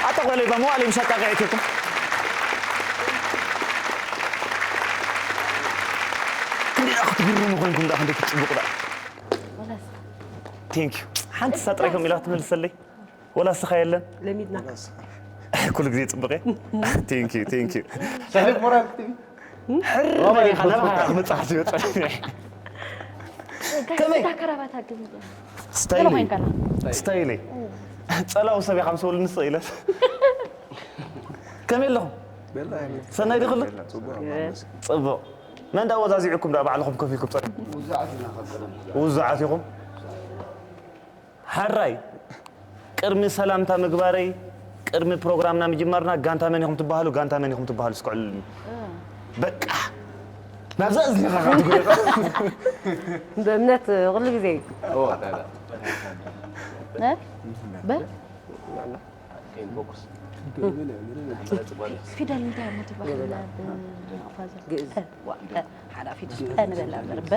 ኣታ ቆለይ ባሞ ኣለ ምሻጣ ቀይትኩም። ክንዲ ደኣ ክትግርሙ ኮይንኩም ደኣ ክንዲ ክትጽብቁ ደኣ። Thank you። ሓንቲ ሳጥራይኩም ኢላ ክትመልሰለይ። ወላ ስኻ የለን። ለሚድና። ኩሉ ግዜ ጽብቀ። Thank you, thank you። ሰሕልፍ ሞራል ክትቢ። ሕር በል ኢኻ፣ ናባኻ ክመጽእ ዝመጸኒ። ከመይ? እታ ከራባታ ግን ስታይለይ። ገለ ኮይንካላ። ስታይለይ። ጸላው ሰብ ኢኻ ምስ በሉኒ ስቕ ኢለ። ከመይ ኣለኹም? ሰናይ ዶ ኩሉ? ጽቡቕ። መን ዳ ወዛዚዕኩም ዳ ባዕልኹም ኮፍ ኢልኩም ጸ-? ውዙዓት ኢኹም? ሕራይ፣ ቅድሚ ሰላምታ ምግባረይ፣ ቅድሚ ፕሮግራምና ምጅማርና፣ ጋንታ መን ኢኹም ትበሃሉ? ጋንታ መን ኢኹም ትበሃሉ? እስኪ ዕልሉ። በቃ። ናብዛ እዝኒ ኢኻ ክትጉልሕ። በእምነት ኩሉ ግዜ እዩ። እ? በ? ፊደል እንታይ እሞ ትበሃል? ግእዝ። ዋ፣ ዋ፣ ሓደ ፊደል ፐ ንበላ እምበር፣ በ?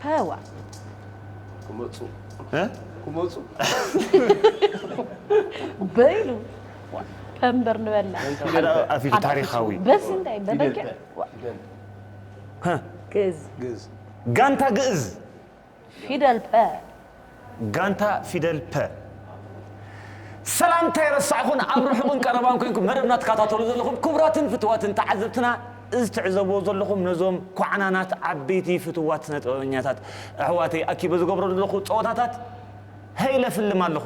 ፐዋ። ክመጹ። እ? ክመጹ። በይሉ። ፐምበር ንበላ። ሓደ ኣፊት ታሪኻዊ። በስ እንታይ? በበገ? ፊደል ፐ። ዋ። ፊደል። ሀ። ግእዝ። ግእዝ። ጋንታ ግእዝ። ፊደል ፐ። ጋንታ ፊደል ፐ። ሰላምታ ይረሳዕኹን ኣብ ርሑቕን ቀረባን ኮንኩም መደብና ትከታተሉ ዘለኹም ክቡራትን ፍትዋትን ተዓዘብትና፣ እዚ ትዕዘብዎ ዘለኹም ነዞም ኳዕናናት ዓበይቲ ፍትዋት ስነ ጥበበኛታት ኣሕዋተይ ኣኪበ ዝገብሮ ዘለኹ ጸወታታት ሀይለ ፍልም ኣለኹ።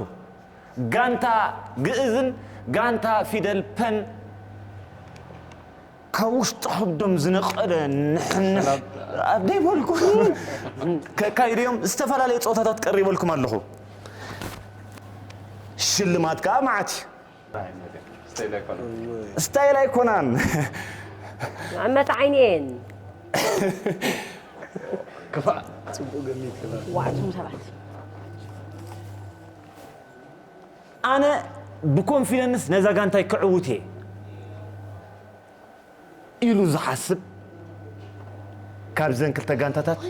ጋንታ ግእዝን ጋንታ ፊደል ፐን ካብ ውሽጢ ከብዶም ዝነቐለ ንሕንሕ ሰላም። ኣብ ደይበልኩ ከካይድዮም ዝተፈላለየ ጸወታታት ቀሪበልኩም ኣለኹ። ሽልማት ከኣ መዓት እዩ። ስታይል ኣይኮነን። ስታይል ኣይኮናን። መዓመት ዓይንየን። ክፋእ። ጽቡቕ ገሚት ክፋእ። ዋዕቱም ሰባት። ኣነ ብኮንፊደንስ ነዛ ጋንታይ ክዕውት እየ ኢሉ ዝሓስብ ካብዘን ክልተ ጋንታታት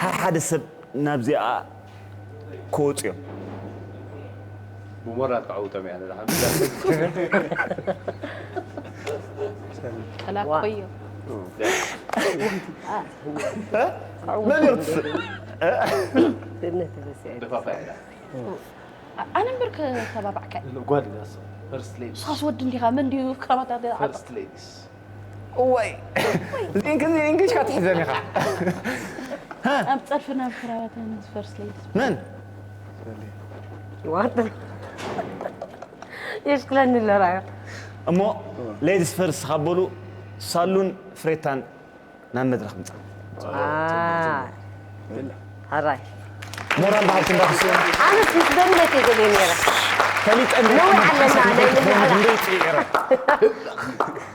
ሓደ ሓደ ሰብ ናብዚኣ ክወፁ እዮም። ብሞራል ክዕውቶም እያ ነዛ ሓንቲ። ቀላቆዮ። መን እዩ ክትስእ? ደፋፋ እያ። ኣነ እምበር ከተባባዕካ። ጓል እያ እሷ። ፈርስት ሌዲ። ንስኻስ ወዲ እንዲኻ፣ መን ድዩ ክራማት ኣደ-፣ ፈርስት ሌዲስ። እዋይ። እዚን ክንዚ ኢንግሊሽ ካትሕዘን ኢኻ። ኣብ ጸርፊ ናብ ክራማት ፈርስት ሌዲስ። መን? ዋት? የሽክለኒ ኣሎ ራዮ። እሞ ሌዲስ ፈርስት ካብ በሉ ሳሉን ፍሬታን ናብ መድረኽ ምጻ። ኣይ። ሕራይ። ሞራል በሃልቲ እንዳኽስኡ። ኣነስ ምስ በእምነት እየ ደልየ ነይረ። ፈሊጠ እንደ ነዊሕ ኣለና፣ ናይ ምዝርጋሕ። እንደ ጽዒረ።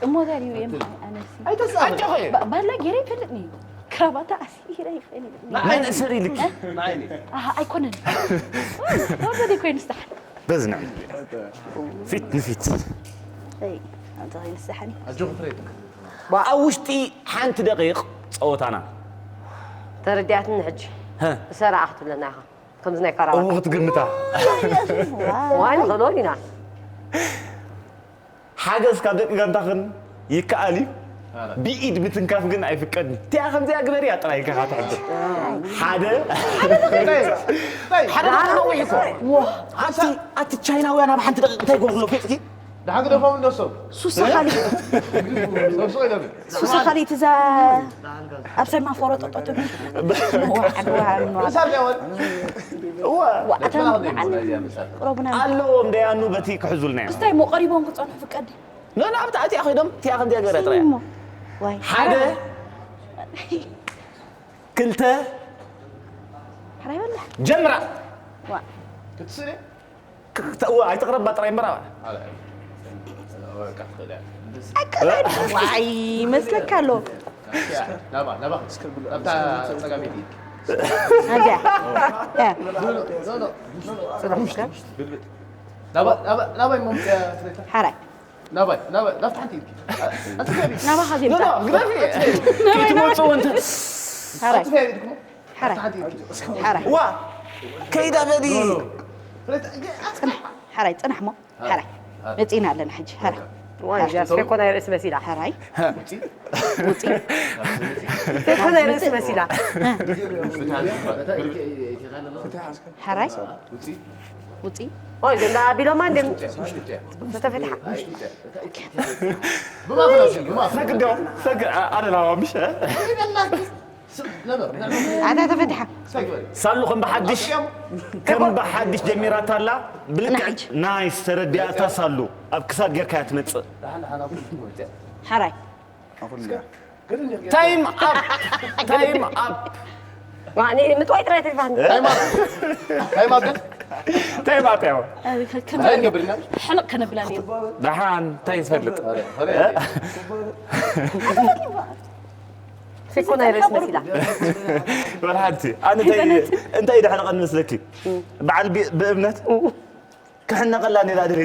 እሞ ዛሬ የም ኣነሲ ኣይተስኣል ባላ ገይረ ይፈልጥኒ። ክራባታ ኣሲረ ይፈልጥኒ። መእሰሪ ልክ ንዓይኒ ኣሃ ኣይኮነን። ወበደ ኮይን ስታሕ። በዝና ፊት ንፊት ኣይ ኣንተ ኮይን ስታሕኒ። ኣጆኹ ፍሬት ኣብ ውሽጢ ሓንቲ ደቂቕ ጸወታና ተረዲኣትኒ ሕጂ ሀ፣ እሰራ ክትብለና ኢኻ ከምዚ ናይ ካራባ እሞ ክትግምታ ዋይ ንኽእልዎ ኢና ሓገዝ ካብ ደቂ ጋንታኽን ይከኣል እዩ። ብኢድ ምትንካፍ ግን ኣይፍቀድን። እቲኣ ከምዚኣ ግበርያ ጥራይ ኢልካ ትሕብር። ሓደ ሓደ ነዊሕ እኮ ኣቲ ኣቲ ቻይናውያን ኣብ ሓንቲ ደቂቕ እንታይ ይገብሩ ኣለዉ? ፊጥኪ ደሓን ግደፎም እነሶም ሱሳ ካሊእ ሰብሶ ኢለኒ ሱሳ ካሊእ ትዛ ኣብ ሰማፎሮ ጠጠቱ ምሳር ያወል እወ ዋዕታ ደስና ክንደይ ናይዚኣ ምሳር ቅረቡና ኣለዎም ደያኑ በቲ ክሕዙልና እዮም። እንታይ ሞ ቀሪቦም ክፀንሑ ፍቀድ ኖ ኖ ኣብቲ ኣቲኣ ኮይዶም እቲኣ ከምዚኣ ገረ ጥራይ እሞ ዋይ ሓደ ክልተ ሕራይ በላ ጀምራ ዋ ክትስእሊ ክተእዋ ኣይትቕረባ ጥራይ እምበራ ዋይ መስለካ ኣሎ ናባ ናባ ኣብታ ፀጋሚት ኢድ ኣዚያ ፅሩምከ ናባ ናባ ናባ ይሞምፅያ ፍሬታ ሓራይ ናባይ ናባይ ናብታ ሓንቲ ኢድኪ ኣትፈሪ ናባኻ ዜምፃ ግደፊ ከይትመፅኡ እንተ ሓራይ ኣትፈሪ ኢድኩም ሓራይ ሓንቲ ኢድኪ ሓራይ ዋ ከይዳ በሊ ፍሬታ ሓራይ ፅናሕ ሞ ሓራይ መፂና ኣለና ሕጂ ሓራይ ዋይ እዚኣ ፌኮ ናይ ርእሲ መሲላ ሓራይ ፌኮ ናይ ርእሲ መሲላ ሓራይ ውፂ ኦይ ደንዳ ኣቢሎማ እንደ ተፈትሓ ሰግድ ሰግድ ኣለና ምሽ ኣታ ተፈትሓ ሳሉ ከም ብሓድሽ ከም ብሓድሽ ጀሚራታ ኣላ ብልክዕ ናይስ ተረዲኣታ ሳሉ ኣብ ክሳድ ጌርካ እያ ትመፅእ ሓራይ ታይም ኣፕ ታይም ኣፕ ምጥዋይ ጥራይ ተሪፋኒ ታይም ኣፕ ግን ታይም ኣፕ ያው እንታይ ንገብርና ሕልቕ ከነብላ ነይሩ ደሓን እንታይ ዝፈልጥ ፌኮ ናይ ርእሲ መሲላ ወላ ሓንቲ ኣነ እንታይ እንታይ ደሕረቐኒ መስለኪ በዓል ቢ- ብእምነት ክሕነቐላ ነላ ድለ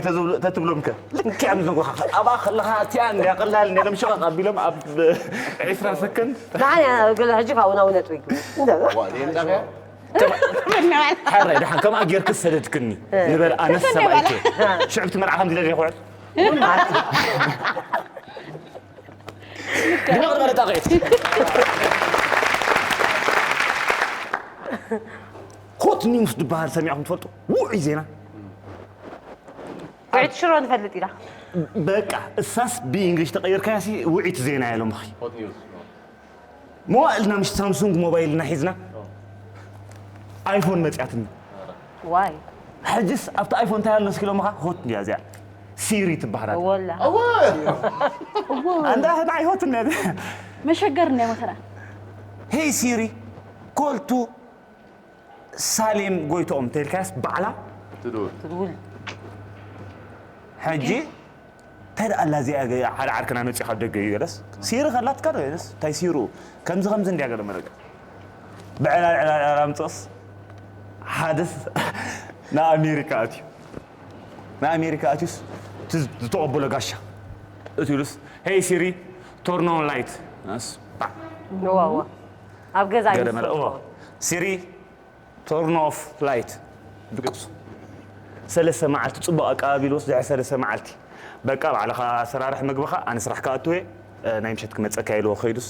ተትብሎም ከ ልክዕ ምስ ነጎኻ ኣብኣ ከለኻ እቲኣ እንድያ ቀላል እንድያ ሎም ሽቐቕ ኣቢሎም ኣብ ዕስራ ሰከንድ ንዓይ ገለ ሕጂ ካብኡ ናብ ነጥቢ ሓራይ ደሓን ከምኣ ጌርክ ሰደድክኒ ንበል ኣነስ ሰብኣይከ ሽዕብቲ መርዓ ከም ዝደልየ ክውዕል ድምቕ ዝበለ ጣቕዒት ሆት ኒውስ ዝበሃል ሰሚዕኹም ትፈልጡ ውዑይ ዜና ውዒት ሽሮ ንፈልጥ ኢና በቃ እሳስ ብእንግሊሽ ተቐይርካያሲ ውዒት ዜና እያ ሎምኺ ሆት ኒውስ መዋእልና ምሽ ሳምሱንግ ሞባይልና ሒዝና ኣይፎን መፅያትኒ ዋይ ሕጅስ ኣብቲ ኣይፎን እንታይ ኣሎ እስኪ ኢሎምኻ ሆት እንድያ እዚኣ ሲሪ ትበሃል ኣላ ወላ ኣንዳ ናይ ሆት እንድያ መሸገር እንድያ መኸራ ሄይ ሲሪ ኮልቱ ሳሌም ጎይትኦም ተልካስ ባዕላ ትድውል ትድውል ሕጂ እንታይ ደኣ ኣላ እዚኣ ገ- ሓደ ዓርክና መፂኡ ካብ ደገ እዩ ገለስ ሲሪ ከላትካ ዶ የለስ እንታይ ሲሩ ከምዚ ከምዚ እንድያ ገለ መረገ ብዕላል ዕላል ዕላል ኣምፅኦስ ሓደስ ንኣሜሪካ ኣትዩ ንኣሜሪካ ኣትዩስ እቲ ዝተቐበሎ ጋሻ እቲ ኢሉስ ሄይ ሲሪ ቶርኖን ላይት ስ እዋ እዋ ኣብ ገዛ ገለ መለ እዎ ሲሪ ቶርን ኦፍ ላይት ድቅሱ ሰለስተ መዓልቲ ፅቡቅ ኣቀባቢል ወስድሐ ሰለስተ መዓልቲ በቃ ባዕልኻ ኣሰራርሕ ምግብኻ ኣነ ስራሕ ክኣትወ ናይ ምሸት ክመፀካ ኢልዎ ከይዱስ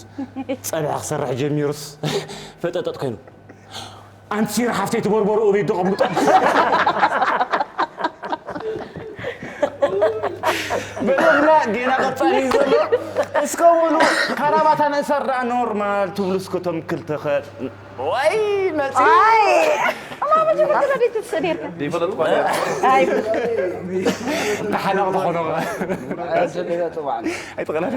ፀብሒ ክሰርሕ ጀሚሩስ ፈጠጠጥ ኮይኑ ኣንቲ ሲር ሓፍተይ ትበርበሩ እበይ ተቐምጦ በደግና ጌና ቀፃሊ እዩ ዘሎ እስከ ውሉ ካራባታ ንእሰር ደኣ ኖርማል ትብሉ እስከቶም ክልተ ወይ መፂ ኣይ ኣማ መጀመርያ ቤት ትስእል ርካ ዘይፈለጥኳ ኣይ ተሓናቕ ተኾኖ ኣይተቐላዳ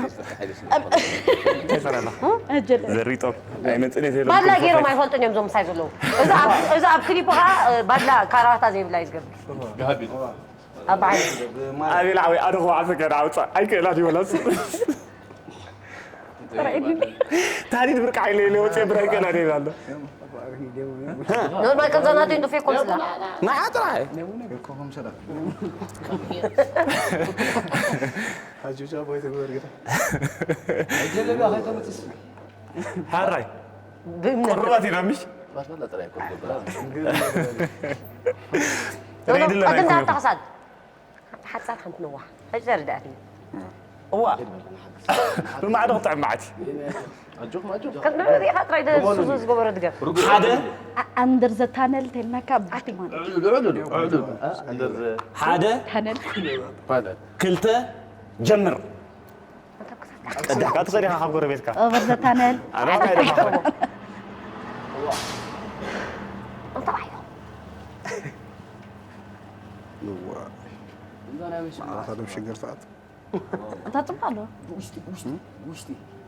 ኣጀለ ዘሪጦም ኣይመፅን እየ ባድላ ገይሮም ኣይፈልጡን እዮም ዞም ምሳይ ዘለዉ እዚ ኣብ- እዚ ኣብ ክሊፕ ከዓ ባድላ ካራባታ ዘይብላ እዩ ዝገብር ገሃቢል ኣብ በዓል ኣቤል ዓወይ ኣነ ክወዓሰ ከዳ ኣውፃ ኣይክእላን ይበላስ ታሪድ ብርቃ ኢለ ኢለ ወፅየ ብር ኣይክእላን ይብል ኣሎ ኖርማል ከምዛ ናተይ እንዶ ፌኮን ስላ ንዓ ጥራይ ሓጆቻ ቦይ ተግበር ግታ ሓራይ ብእምነት ቁሩባት ኢና ምሽ ባስመላ ጥራይ እኮ ትገብር። ሬድለ ቅድም ተኸሳድ ሓጻር ሓንቲ ነዋሕ ሕጂ ተረዳእትኒ እዋ ብማዕዶ ክጥዕም መዓት ኣጆኹም ኣጆኹም። ከም ንሪኢኻ ጥራይ ደ- ሱዙ ዝገበሮ ድገም ሓደ ኣንደር ዘ ታነል ተልናካ ባትማን ልዑል ልዑል ልዑል። ኣንደር ዘ ሓደ ታነል ፓነል። ክልተ ጀምር ቀዳሕካ ትኸዲኻ ካብ ጎረቤትካ ኦቨር ዘ ታነል ኣራካ ይደፋ ኣኻዶም ሽግር ሰዓት እንታ ፅቡቅ ኣሎ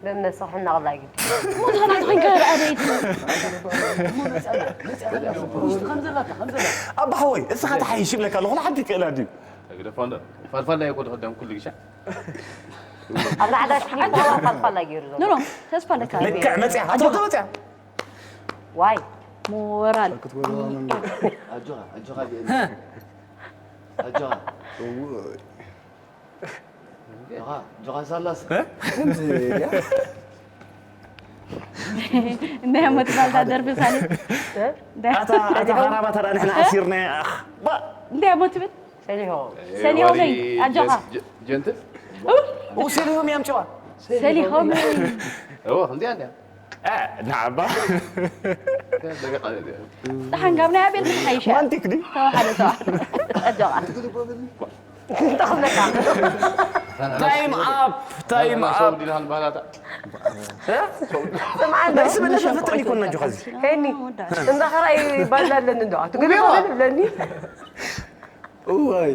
መመሰሑ እናቕላ ግን ሞት ኸና ትኾንካ ኣደይት ኣባ ሓወይ እስኻ ተሓይሽ ይብለካ ኣለኹ ሓንቲ ይክእላ ድዩ ግደፎ እንዶ ፋልፋላ ይኮ ተኸደም ኩሉ ግሻ። ኣብ ላዕዳ ሽሕን ፋልፋላ ገይሩ ዘሎ ኖ ተስፋ ኣለካ ልክዕ መፅያ ኣትወተ መፅያ ዋይ ሞራል ክትጎደባ መንገድ ኣጆኻ ኣጆኻ ዲኤ ኣጆኻ እውይ ጆኻ ጆኻ ሳላስ እንዳ መትባልታ ደርቢ ሳሌ ኣታ ኣታ ኸራባ ተዳ ንሕና ኣሲርና ኣኽ ባ እንዳ መትብል ሰሊሆ ሰሊሆመይ ኣጆኻ ጀንትል ውሰድዮም ያምጭዋ ሰሊሆመይ እዎ ከምዚኣ እንዲያ ንዓባ ደቂቃ እዚኣ ደሓን ጋብና ኣቤል ሓይሻ ማንቲክ ድዩ ተባሓደ ተባሓደ ኣጆኻ እንተኽብለካ ታይም ኣፕ ታይም ሰው ኣፕ ዲና ንባህላታ ስምዓ እንዶ ናይ ስብእነት ፍጥር ይኮና ጆ ኸዚ ሄኒ እንዳ ኸራይ ባላ ኣለኒ እንዶ ኣትግልበለኒ እዋይ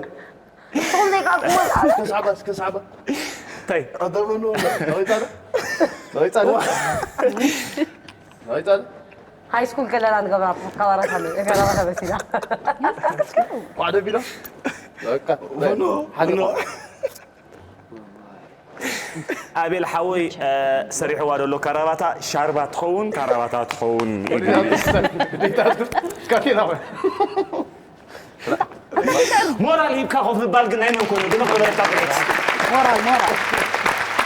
ንስኹም ዘይቃልኩሞ ክሳዕባ ክሳዕባ እንታይ ቀደመኑ ናይጻነ ናይጻነ ናይጻነ ሃይ ስኩል ከለና ንገብራ ካባራት ኣሎ ኤፈራራ ተበሲላ ዋዕደ ቢላ በቃ ሆኖ ሓደ ሆኖ ኣቤል ሓወይ ሰሪሕዋ ዘሎ ካራባታ ሻርባ ትኸውን ካራባታ ትኸውን ካቴና ሞራል ሂብካ ኮፍ ምባል ግን ናይ መን ኮነ ግን ኮበረካ ጥረት ሞራል ሞራል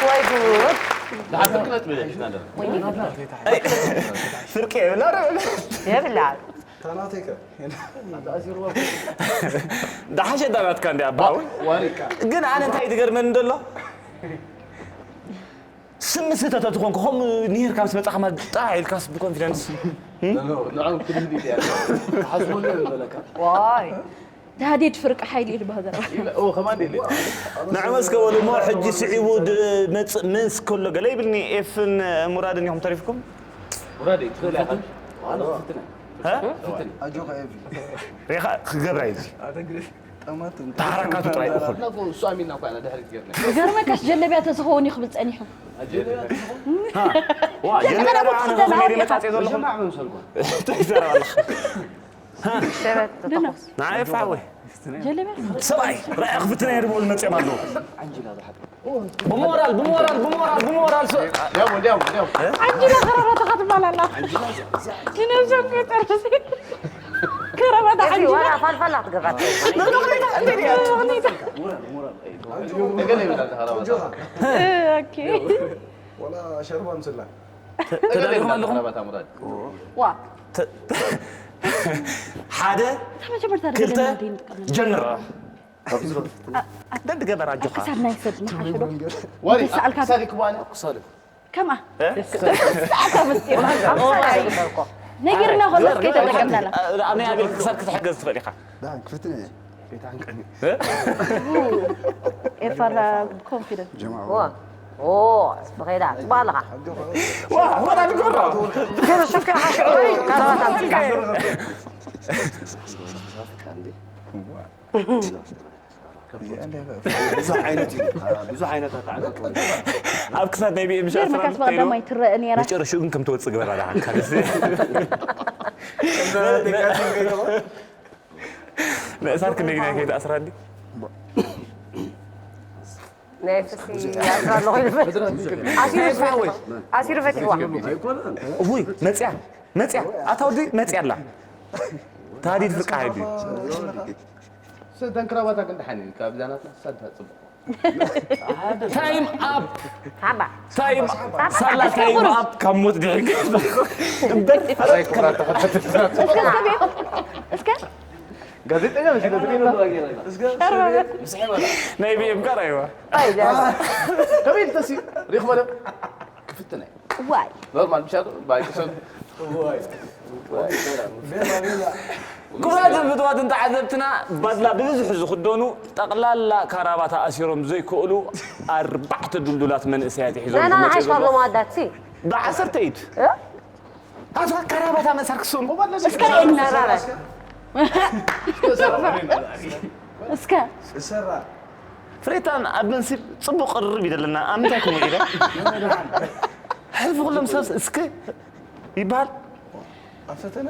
ወይ ጉድ ንሓፍር ክነጥብ ኢና ፍርቂ የብላ የብላ ታናቴከ ዳሓሸ ዳናትካ እንዲ ኣባዊ ዋሪ ግን ኣነ እንታይ ትገርመኒ እንደሎ ስምስተ ተትኾንኩ ከምኡ ንሄርካ ምስ መጻኻ ማለት ጣዕ ኢልካስ ብኮንፊደንስ ንዕኦም ክድህድ እያ ሓስቦ ዝበለካ ዋይ ተሃዲድ ፍርቂ ሓይሊ እዩ ዝበሃል ዘረባ ከማን የለ ንዕመ እስከ በሉ እሞ ሕጂ ስዒቡ ድ- መጽ- ምስ ከሎ ገለ ይብልኒ ኤፍን ሙራድን ኢኹም ተሪፍኩም ሙራድ ትኽእል ኢኻ ኣነ ክፍትን ሀ? ኣጆኻ ኤፊ ሬኻ ክገብራ እዩ ጠማት ተሃረካቱ ጥራይ እኹል እሱ ኣሚና እኳ ኢና ድሕሪት ገርና ዝገርመካስ ጀለብያ ተዝኸውን እዩ ክብል ጸኒሑ ዋ ጀለብያ ኣነ ኸዚ ነይረ መጻጽእ ዘለኹም መጀመርያ መምሰልኳ እንታይ ይዛረብ ኣለኻ ሸበት ተተኹስ ንዓይ ፋወይ ጀለብያ ሰብኣይ ራእያ ክፍትና የድበሉ መፅኦም ኣለዉ ዓንጅላ ዝሓት ብሞራል ብሞራል ብሞራል ብሞራል ሰ- ዲያሞ ዲያሞ ዲያሞ ዓንጅላ ከረባትኻ ትባል ኣላ ንነብሶም ከይጠርሲ ከረባት እዚ ዓንጅላ ዋላ ፋልፋላ ክትገብራ እገለ ይብላ ተኸረባታ ኦኬ ወላ ሸርባ ምስላ ተዳሊኹም ኣለኹም ተኸረባታ ሙራድ ዋ ሓደ መጀመርታ ክልተ ደገና እንዲህ እንጥቀም ጀምር ደድ ገበር ኣጆኻ ክሳብ ናይ ሰብ ንሓሽዶ ዋሪ ተሰኣልካ ክሳድ ይክባነ ክሳድ ከምኣ እ? ሰዓታ ምስጢር ነጊርና ከሎ እስከ ተጠቀምናላ ኣብ ናይ ኣቤል ክሳድ ክትሕገዝ ትኽእል ኢኻ ዳን ክፍትን እየ ኤፋራ ኮንፊደንት ጀማ ዋ ኦ ብኸይዳ ጽባ ኣለኻ ዋ ወላ ትገብሮ ሽካ ሓሽዑ ካራባት ኣምጽካ ብዙሕ ዓይነት እዩ ብዙሕ ዓይነት ኣተዓቀ ኣብ ክሳድ ናይ ብኤም ጀርመካስ በቐዳማይ ትረአ ነይራ መጨረሽኡ ግን ከም ትወፅእ ግበራ ደሓን ካልሲ ነእሳር ክንደይ ግዜ ከይትኣስራ እንዲ ናይ ፍሲ ኣስራ ኣለኹ ኢሉ ፈት- ኣሲሩ ፈትሕዋ። ኣሲሩ ፈትሕዋ። እውይ መፅያ መፅያ ኣታ ወዲ መፅያ ኣላ ታዲድ ፍቃ ሃይቢ ሰተን ክራባታ ክንድሓን እዩ ካብዛ ናትና ሳድ ታፅብቆ ታይም ኣፕ ሃባ ታይም ሳላ ታይም ኣፕ ካብ ሞት ድሕን እስከ ጋዜጠኛ መስለትክና ናይ ቢኤም ጋር ኣይዋ ከመይ ኢልተሲ ሪኽበለ ክፍትነ ዋይ ኖርማል ብሻ ባይክሰብ ክቡራትን ፍትዋትን ተዓዘብትና ባድላ ብብዝሒ ዝኽደኑ ጠቕላላ ካራባታ ኣሲሮም ዘይክእሉ ኣርባዕተ ዱልዱላት መንእሰያት ሒዞም ናና ዝመፅኡ ሓይሽ ካብ ዘለዉ ሎማወዳት ሲ ብዓሰርተ ኢድ እ? ኣታ ካራባታ መእሳር ክስኑ እስከ እናራረ እስከ ፍሬታን ኣብ መንሲብ ፅቡቅ ቅርብ ይደለና ኣብ ምንታይ ክምኡ ኢለ ሕልፊ ኩሎም ሰብ እስከ ይበሃል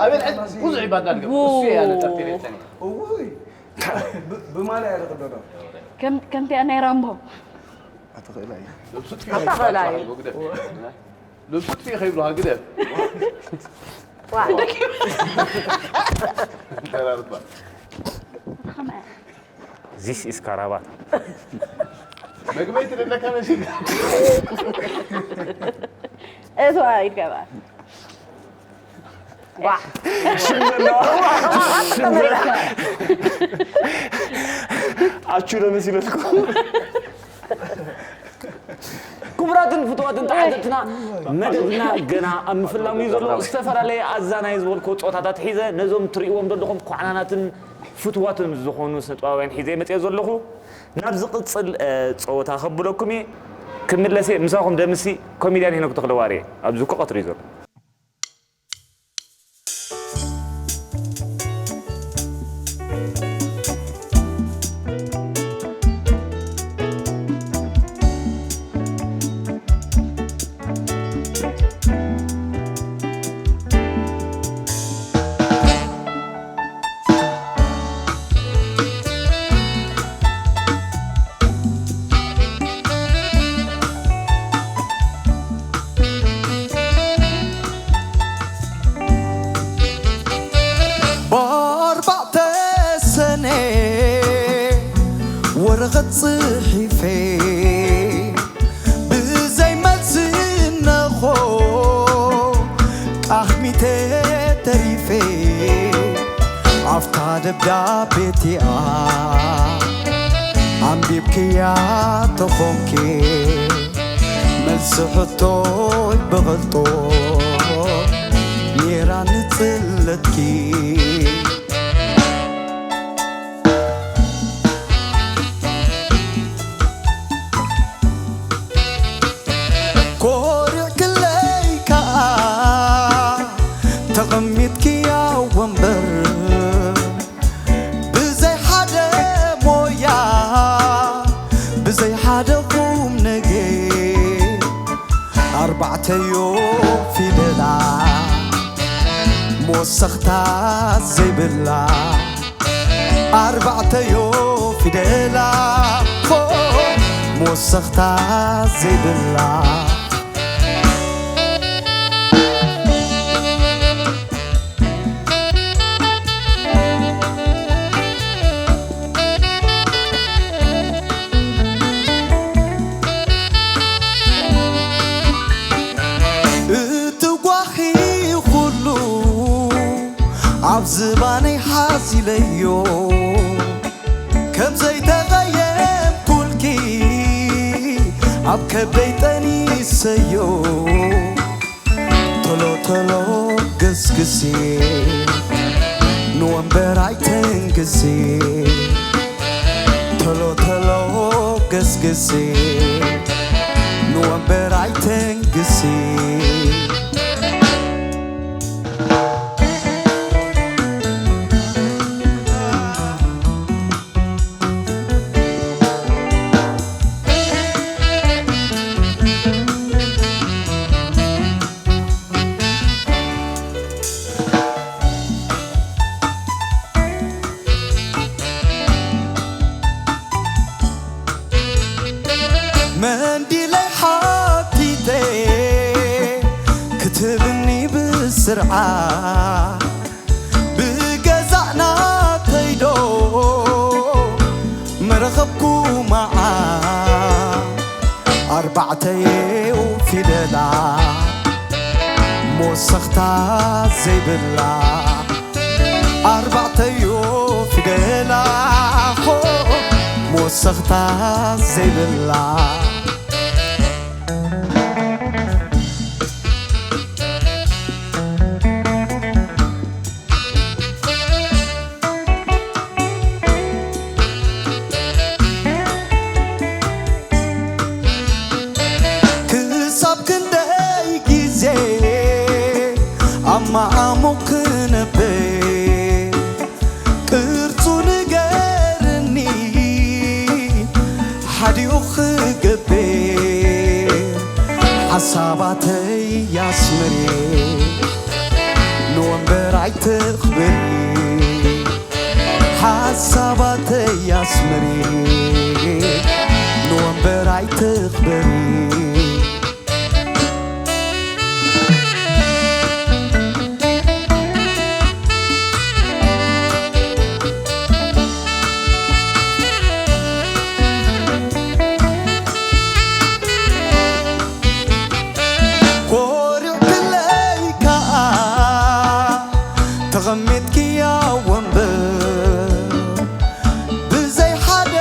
ኣቤል ዕድ ብዙሕ ይባዳ ድገ እሱ እያ ነጠርጢሬ ጸኒ እውይ ብማልያ እየ ዝኽደኖ ከምቲኣ ናይ ራምቦ ኣትኽእላ እዩ ኣታኸላ እዩ ግደፍ ልብሱ ትፊ ከይብሉሃ ግደፍ ደራርባ ዚስ ኢስ ካራባት መግበይ ትደለካ መሲል እትዋ ይገባል ጓዕ ኣቹ ዶ መሲለትኩም ክቡራትን ፍትዋትን ተዓዘብትና መደብና ገና ኣብ ምፍላሙ እዩ ዘሎ ዝተፈላለየ ኣዛናይ ዝበልኩ ፀወታታት ሒዘ ነዞም ትርእዎም ዘለኹም ኳዕናናትን ፍትዋትን ዝኾኑ ስነጥባውያን ሒዘ መፅአ ዘለኹ ናብ ዝቕፅል ፀወታ ከብለኩም እየ ክምለሰ ምሳኹም ደምሲ ኮሜድያን ሄኖክ ተኽለዋርየ ኣብዚ እኮ ቀትሪ እዩ ዘሎ ብኣርባዕተ ሰነ ወረቐት ጽሒፈ ብዘይ መልሲ እነኾ ቃህሚተ ተሪፈ ኣብታ ደብዳቤ እቲኣ ኣንቢብክያ ተኾንኪ መልሲ ሕቶይ ብቐልጦ ኔራ ንጽለትኪ ኮሪዕክለይ ከኣ ተቐሚጥክያ ወንበር ብዘይ ሓደ ሞያ ብዘይ ሓደ ቁም ነገር ኣርባዕተዮ ፊደላ መወሰኽታ ዘይብላ ኣርባዕተዮ ፊደላ ሆ መወሰኽታ ዘይብላ እቲ ጓሂ ኩሉ ኣብ ዝባነይ ሓዚለዮ ከም ዘይተቐየምኩልኪ ኣብ ከብደይ ጠኒሰዮ ቶሎ ቶሎ ገስግሲ ንወንበር ኣይተንግሲ ቶሎ ቶሎ ገስግሲ ንወንበር ኣይተንግሲ መንዲለይ ሓቲተ ክትብኒ ብስርዓ ብገዛእ ናተይዶ መረኸብኩ መዓ ኣርባዕተየው ፊደላ ሞሰኽታ ዘይብላ ኣርባዕተዮ ፊደላ ኾ ሞሰኽታ ዘይብላ ክሳብ ክንደይ ግዜ ኣብ መዓሙቕ ክነብር ቅርጹ ንገርኒ ሓዲኡ ክገብር ሓሳባተይ ኣስምሪ ንወንበር ኣይትኽብሪ ሓሳባተይ ኣስምሪ ንወንበር ኣይትኽብሪ ኮሪዕክለይ ከኣ ተቐሚጥክያ ወንበር ብዘይ ሓደ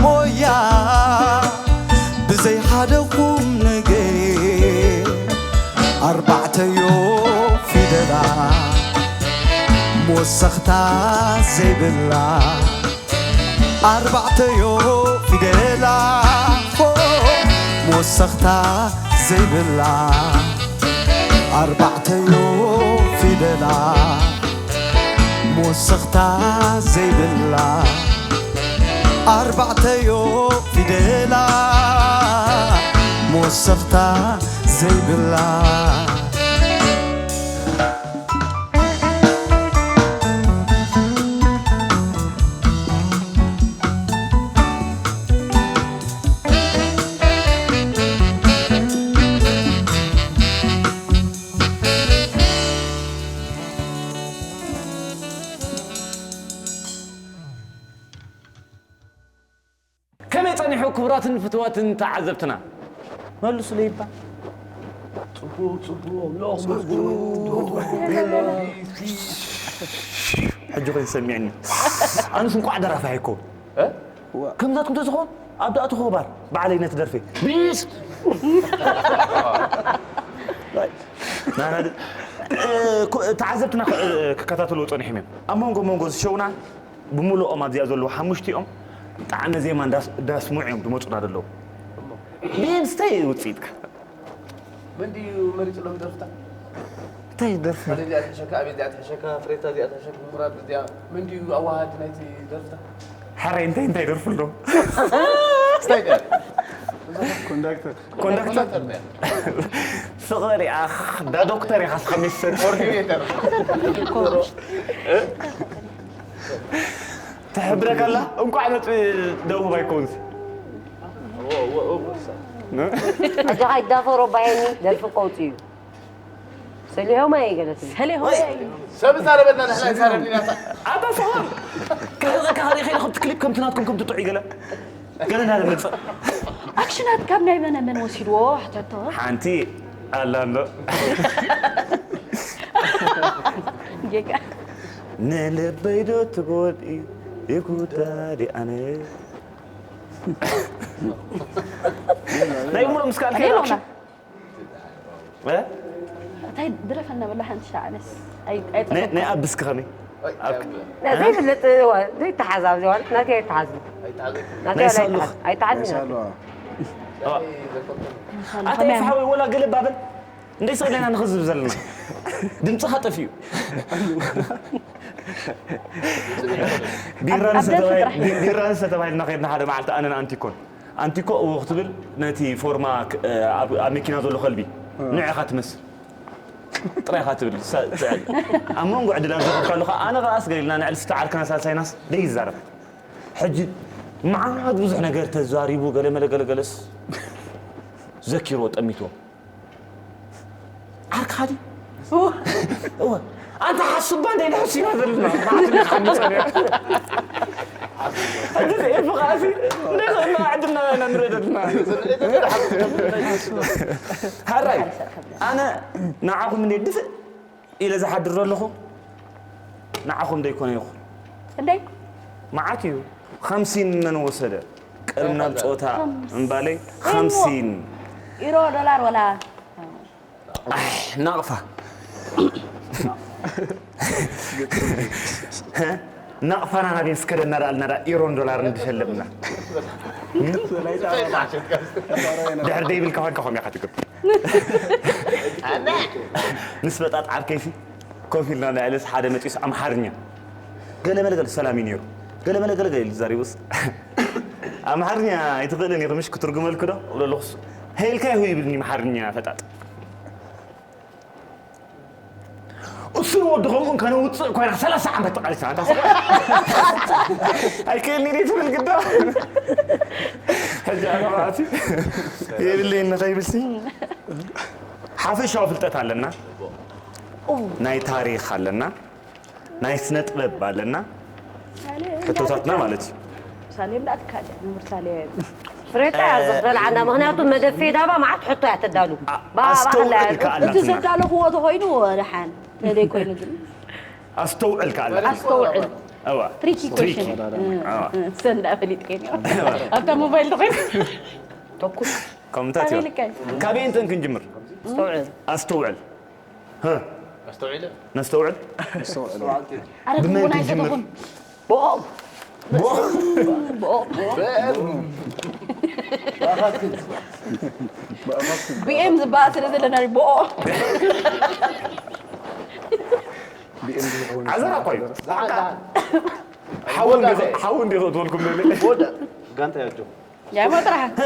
ሞያ ብዘይ ሓደ ቁም ነገር ኣርባዕተዮ ፊደላ መወሰኽታ ዘይብላ ኣርባዕተዮ ፊደላ መወሰኽታ ዘይብላ ኣርባዕተዮ ፊደላ መወሰኽታ ዘይብላ ኣርባዕተዮ ፊደላ መወሰኽታ ዘይብላ ከመይ ጸኒሑ ክቡራትን ፍትዋትን ተዓዘብትና? መልሱለይ እባ። ጽቡቕ፣ ጽቡቕ፣ ሎቕ፣ ጽቡቕ። ሕጂ ኮይኑ ሰሚዕኒ። ኣነስ እንቋዕ ደራፋይ ኣይኮን። እ? ከምዛትኩም ተዝኾን ኣብ ዳእቱ ክባር ባዕለይ ነቲ ደርፊ። ቢስ! ናና ድ-፣ እ፣ ኩ-፣ ተዓዘብትና ክ-፣ እ፣ ክከታተልዎ ጸኒሖም እዮም። ኣብ መንጎ መንጎ ዝሸውና ብምሉኦም ኣብዚኣ ዘለዉ ሓሙሽቲኦም ጣዕመ ዜማ እንዳስ-፣ እንዳስምዑ እዮም ዝመጹና ዘለዉ። እሞ ቢም፣ እንታይ እዩ ውጽኢትካ? መን ድዩ መሪጽሎም ደርፍታ? እንታይ ደርፊ? ኣነ እዚኣ ትሕሸካ፣ ኣቤት እዚኣ ትሕሸካ፣ ፍሬታ እዚኣ ትሕሸካ፣ ሙራድ እዚኣ። መን ድዩ ኣዋሃዲ ናይቲ ደርፍታ? ሓራይ እንታይ እንታይ ደርፉ ኣለዉ? እንታይ ድያ? ኮንዳክተር። ኮንዳክተር? ኮንዳክተር ድያ? ፍቕሪ ኣኽ፣ ዳ ዶክተር ኢኻ እስኻ ሚስተር። ኮኦርዲኔተር። ትሕብረካ ኣላ? እንቋዕ ነጥቢ ደቡብ ኣይኮንስ። ኣጆኻ ኣይትዳፈሮ፣ ባየኒ ደርፊ ቀውጢ እዩ። ሰሊሆማ እየ ገለ ትብል። ሰሊሆማ እየ። ሰብ ዛረበና ንሕና ይዛረብኒ ናታ። ኣታ ሰላም። ከህቐካ ኸሪኸ ኢለ ከምቲ ክሊፕ ከምቲ ናትኩም ከምቲ ጥዑይ ገለ። ገለ እንዳለ መጽእ። ኣክሽናት ካብ ናይ መነ መን ወሲድዎ? ሕተቶ። ሓንቲ ኣላ ኣሎ። ጌጋ። ንልበይ ዶ ትጎድኢ ይጉዳዲ ኣነ። ናይ ሙሉ ምስ ካልከ ሄሎ፣ ኣክሽን። ና። እ? እንታይ ድረፈና በላ ሓንቲ ሻዕ ኣነስ። ኣይ-፣ ናይ፣ ኣይጠፈኩ። ናይ ኣብስ ከመይ? ኣብ-፣ ና ዘይፍለጥ፣ ዋ፣ ዘይተሓዝ ኣብዚ ዋልት ናተይ ኣይተሓዝ። ናተይ ናይ ዋላ ሳሉ። ኣይተሓዝ። ኣይተሓዝ ናይ ናተይ። ሳሉ። ዋ። ኣታ ከመይ ይፍሓወይ ወላ ገለ ባበል። እንደይ ስቕ ኢልና ንኽዝብ ዘለና። ድምፅኻ ጠፊኡ። ቢራ ኣብ ንሰተ ደርፊ ተባሂል-፣ ጥራሕ። ቢ-፣ ቢራ ንሰተ ተባሂልና ከይድና ሓደ መዓልቲ ኣነን ኣንቲኮን። ኣንቲኮ እዎ ክትብል ነቲ ፎርማ ክ-፣ ኣብ፣ ኣብ መኪና ዘሎ ከልቢ እ። ንዕኻ ትመስል። ጥራይ ኢኻ ትብል። ሳ-፣ ትዕል። ኣብ መንጎ ዕድላት ዘኸብካሉ ኸዓ ኣነ ኸዓ ኣስገሪልና ንዕል ስተ ዓርክና ሳልሳይናስ ደይዛረብ። ሕጂ መዓት ብዙሕ ነገር ተዛሪቡ ገለ መለ ገለ ገለስ። ዘኪርዎ ጠሚትዎ። ዓርክኻ ድዩ? እወ። ኣንታ ሓሱባ እንደ ኢለ ሕሲና ዘለና። መዓት እንደ ሓሚፀ ነይረ። ሕጂ እዚ ኤፍኻ እዚ እንደ ኸና ዕድልና ኢና ንርኢ ዘለና። ሃራይ፣ ኣነ ንዓኹም እንደ ድፍእ ኢለ ዝሓድር ዘለኹ ንዓኹም ደይኮነ ይኹን። እንደይ? መዓት እዩ። ኸምሲን መን ወሰደ? ቅድም ናብ ጾታ እምባለይ ኸምሲን። ኢሮ፣ ዶላር ወላ? ኣሕ፣ ናቕፋ። ናቕፋና ናበይ ስከደና ደኣ ኣልና ደኣ ኢሮን ዶላርን ድሸለምና። ድሕር ደይብልካ ኳንካ ኾም ኢኻ ትገብር። ምስ በጣጥ ዓርከይሲ ኮፍ ኢልና ንዕልስ ሓደ መጺኡስ ኣምሓርኛ ገለ መለ ገለ ሰላም እዩ ነይሩ። ገለ መለ ገለ ገለ ኢሉ ተዛሪቡስ ኣምሓርኛ ኣይትኽእልን ኢኹም ምሽ ክትርጉመልኩ ዶ? እብሎ ኣለኹስ ሄልካ ይሁ ይብልኒ ኣምሓርኛ ፈጣጥ። እሱን ወዲ ከምኡን ከነውፅእ ኮይና ሰላሳ ዓመት ተቃሊስና። ኣንታ ኣይክእልኒ ድዩ ትብል ግዳ? ሕጂ ኣነ ማለት የብለይን ንኸይብልሲ ሓፈሻዊ ፍልጠት ኣለና። ናይ ታሪኽ ኣለና። ናይ ስነ ጥበብ ኣለና። ሕቶታትና ማለት እዩ። ሳሌም ደኣ ትካል እያ፣ መምህር ሳሌም። ፍሬታ እያ ዘበልዓና፣ ምኽንያቱ መደብ ፌዳባ መዓት ሕቶ እያ ተዳሉ። ኣ-፣ ብኣ ኣስተውዕል ባዕላ እያ። ከኣላትና። እቲ ዘዳለኽዎ ተኾይኑ ደሓን፣ ተዘይኮይኑ ግን። ኣስተውዕል ከኣላትና። ኣስተውዕል። እዋ። ትሪኪ ትሪኪ። ኮሽን። እዋ። እ፣ እ፣ ሰንዳ ፈሊጥከኒ። እዋ። ኣብታ ሞባይል ተኾይኑ። ተኩስ። ከምታት እዩ። ኣበይ ልካይ? ካበይ እንተን ክንጅምር? ኣስተውዕል። ኣስተውዕል። ህ። ኣስተውዒለ። ነስተውዕል። ኣረ ብመን ትቡን ክጅምር? ኣይተተኹን። ብኦም። ብኦም። ብኦም። ብኤም ዝበሃል ስለ ዘለና ብኦም። ዓዘራ እኮ እዩ። ሓወን ዲኹ-፣ ሓወን ዲኹ ትበልኩም ለለ። ወደ ጋንታ ያጆ። ያሞ ጥራሕ ሀ።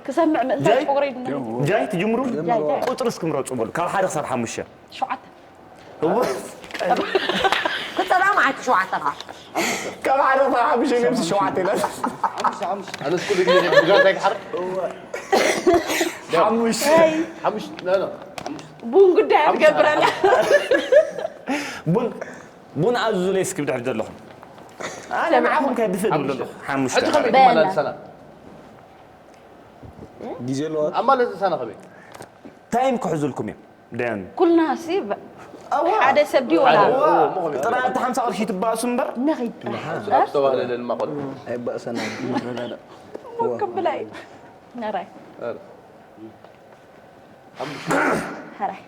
ክሰምዕ ምእንታ ጃይ? ጨጉረይ ድማ። ጃይ ትጅምሩ? ጃይ፣ ጃይ። ቁፅሪ እስኪ ምረፁ በሉ። ካብ ሓደ ክሳብ ሓሙሽተ። ሸውዓተ። እወ። ክፀልዖ መዓልቲ ሸውዓተ ከዓ። ካብ ሓደ ክሳብ ሓሙሽተ ኢለ ምስ ሸውዓተ ኢለ። ኣነስ ኩሉ ግዜ ብጋንታይ ክሓርድ። ሓሙሽተ። ሓሙሽተ፣ ላ፣ ላ። ቡን ጉዳይ ሓሙሽተ፣ ትገብር ኣላ። ሓሙሽተ። ቡን ቡን ኣዙዙለይ እስኪ ብድሕሪ ዘለኹም። ኣነ ንዓኹም ከ ድፍእ ድብል ኣለኹ። ሓሙሽተ። ሕጂ ከመይ በላ። ትመላለሳና? ግዜ ኣለዋ። ኣማለስሳና ከመይ? ታይም ክሕዙልኩም እዮም። ደን። ኩልና ሲ በ-፣ እዋ። ሓደ ሰብ ድዩ ወላ? እዋ። ጥራይ ኣብቲ ሓምሳ ቅርሺ ትባእሱ እምበር። ነኺድ። ኣብ ዝተባህለለንማ ቆልዑ። ኣይባእሰና። ንረዳዳእ። ሞክ ብላይ። ነራይ። ኧረ። ሓራይ።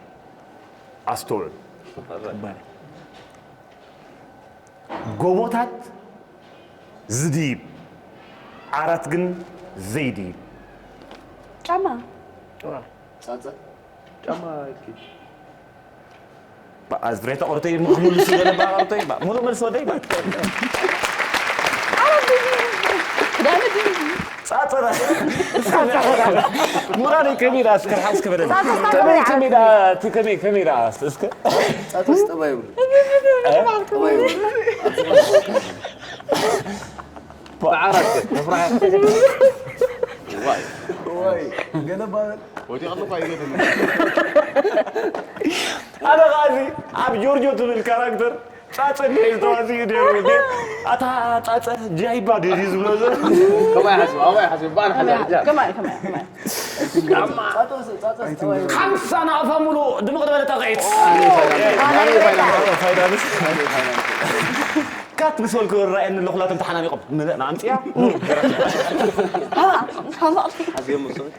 ኣስተውዕል። ክባር። ጎቦታት ዝድይብ፣ ዓራት ግን ዘይድይብ። ጫማ። ጻጸ። ጫማ ኢልኪ። በኣ፣ ዝሬ ተቆርተይ፣ ምኽምሉ ስገለ በኣ፣ ቆርተይ በኣ። ሙሉ መልስ ወደይ በኣ። ክዳነ ድዩ? ጻጸ በኣ። ሙራደይ ከመይ ደኣ እስከ ሓስ ክበለኒ። ጻጸ፣ ጻጸ ከመይ፣ በኣ። ከመይ ደኣ፣ እቲ ከመይ፣ ከመይ ደኣ እስከ። ጻጸስ ጠባይ ይብሉ። እ? ጠባይ ይብሉ። ብዓራት ተፍራሒ። ዋይ። ዋይ፣ ገለ ባበል። ወዲቐ ኣለኹ ኣይገድን። ኣነ ኸኣ እዚ ኣብ ጆርጆ ትብል ካራክተር ጻጸ እንድሕር ዝተዋጽኡ ነይሩ። ግን ኣታ ጻጸ ጃይባ ድዩ ዝብሎ ዘሎ? ከማይ ሓስብ፣ ኣባይ ሓስብ፣ ብኣን ሓዛ፣ ጃ። ከማይ፣ ከማይ፣ ከማይ። ጻጸ፣ ጻጸ፣ ጻጸ፣ ሓምሳ ናቕፋ ሙሉ ድምቕ ዝበለ ጣቕዒት። ኣነ ፋይናንስ። ፋይናንስ። ካት ምስ በልኩ ይረኣየኒ ኣለኹ፣ ላቶም ተሓናኒቖም። ምን-፣ ኣምጽያ? ሓዝዮም መሰለኝ።